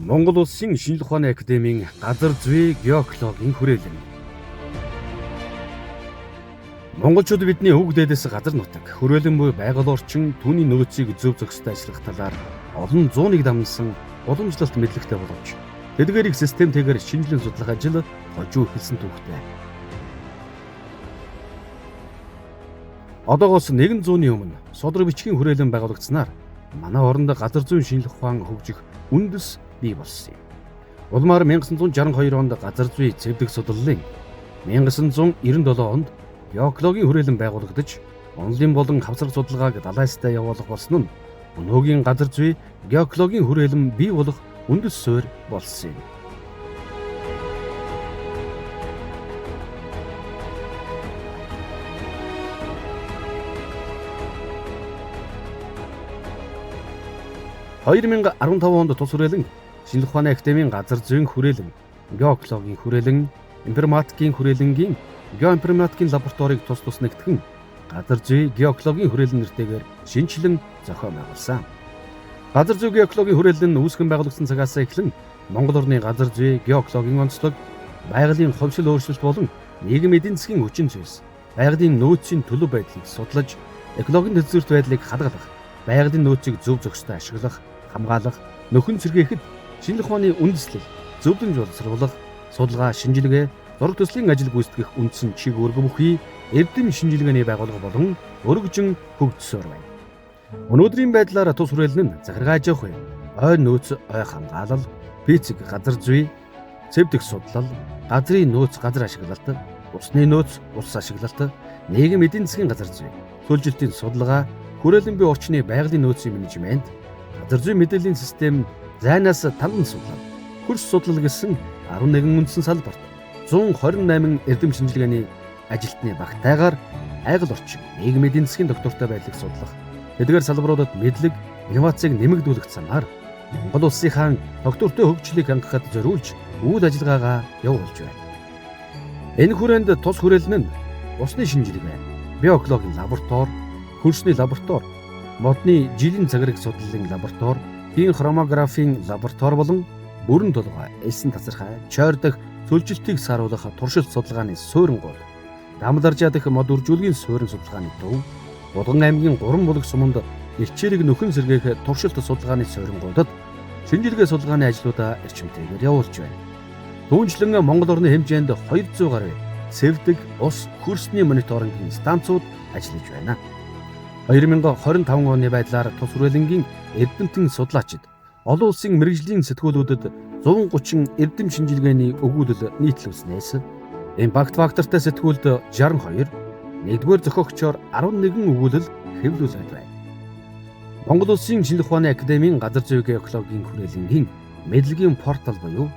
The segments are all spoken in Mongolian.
Монгол Улсын Шинжлэх ухааны академийн газар зүй геоэкологийн хүрээлэн. Монголчууд бидний өвөг дээдээс газар нутаг, хүрээлэн буй байгаль орчин, түүний нөөцийг зөв зохистой ажиллах талаар олон зууныг дамнасан уламжлалт мэдлэгтэй боловч тэдгээрийг системтэйгээр шинжилэн судлах ажил хожуу эхэлсэн түүхтэй. Одоогоос 100-ны өмнө судар бичгийн хүрээлэн байгуулагдсанаар манай оронд газар зүйн шинжлэх ухаан хөгжих үндэс бий болсон юм. Улмаар 1962 онд газар зүй зэвдэг судлалын 1997 онд геоэкологийн хүрээлэн байгуулагдаж, онолын болон хавсарга судалгааг далайстай явуулах болсон нь өнөөгийн газар зүй геоэкологийн хүрээлэн бий болох үндэс суурь болсон юм. 2015 онд тус хүрээлэн Шинжлэх ухааны академийн газар зүйн хүрээлэн, геоэкологийн хүрээлэн, информатикийн хүрээлэнгийн геоинформатикийн лабораторийг тус тус нэгтгэн газар зүй геоэкологийн хүрээлэн нэртэйгээр шинэчлэн зохион байгуулсан. Газар зүй геоэкологийн хүрээлэн нь үүсгэн байгуулагдсан цагаас эхлэн Монгол орны газар зүй геоэкологийн онцлог, байгалийн хувьсэл өөрчлөлт болон нийгэм эдийн засгийн хүчин зүйлс, байгалийн нөөцийн төлөв байдлыг судлаж, экологийн тэзүүрт байдлыг хадгалах, байгалийн нөөцийг зөв зохистой ашиглах, хамгаалах, нөхөн сэргээхэд шинжлэх ухааны үндэслэл, зөвлөмж боловсруулах, судалгаа, шинжилгээ, зураг төслийн ажил гүйцэтгэх үндсэн чиг үүрэг бүхий эрдэм шинжилгээний байгууллага болон өргөжин хөгжсөөр байна. Өнөөдрийн байдлаар тус хүрээлэн нь захиргаа аж ахуй, ой нөөц, ой хамгаалал, физик газар зүй, цэвдэх судлал, газрын нөөц, газар ашиглалт, усны нөөц, ус ашиглалт, нийгэм эдийн засгийн газар зүй, төлжилтийн судалгаа, хүрээлэн буй орчны байгалийн нөөцийн менежмент, газар зүйн мэдээллийн систем, зайнаас талан судлал, хөрс судлал гэсэн 11 үндсэн салбарт 128 эрдэм шинжилгээний ажилтны багтайгаар байгаль орчин, нийгэм эдийн засгийн доктортой байдлыг судлах, эдгээр салбаруудад мэдлэг, инновацийг нэмэгдүүлэх замаар Монгол улсынхаа доктортой хөгжлийг хангахад зориулж үйл ажиллагаагаа явуулж байна. Энэ хүрээнд тус хүрээлэн нь усны шинжилгээ, биоэкологийн лаборатори, хөрсний лаборатори, модны жилийн цаграг судлалын лаборатори, ген хромографийн лаборатори болон бүрэн толгой, элсэн тасархай, чойрдох төлжилтийг сааруулах туршилт судалгааны суурин гол, Дамларжаа дэх мод үржүүлгийн суурин судалгааны төв, Булган аймгийн 3 булаг суманд элчээрийг нөхөн сэргээх туршилт судалгааны суурин гуудад шинжилгээ судалгааны ажлуудаа эрчимтэйгээр явуулж байна. Түүнчлэн Монгол орны хэмжээнд 200 гаруй сэвдэг, ус, хөрсний мониторингийн станцууд ажиллаж байна. 2025 оны байдлаар тус хүрээлэнгийн эрдэмтэн судлаачид олон улсын мэргэжлийн сэтгүүлүүдэд 130 эрдэм шинжилгээний өгүүлэл нийтлүүлснээс импакт фактортай сэтгүүлд 62, нэгдүгээр зохиогчоор 11 өгүүлэл хэвлүүлээд байна. Монгол Улсын Шинжлэх ухааны академийн газар зүй геоэкологийн хүрээлэнгийн мэдлэгийн портал буюу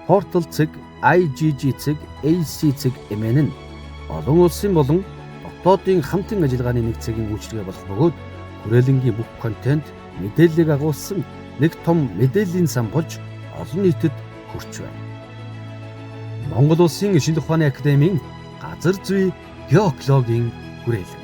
портал цэг IGG цэг AC цэг MN нь олон улсын болон дотоодын хамтын ажиллагааны нэг цагийн үйлчилгээ болох бөгөөд хүрээлэнгийн бүх контент мэдээллийг агуулсан нэг том мэдээллийн сан болж олон нийтэд хүрч байна. Монгол Улсын Шинжлэх ухааны академийн газар зүй геоэкологийн хүрээлэн.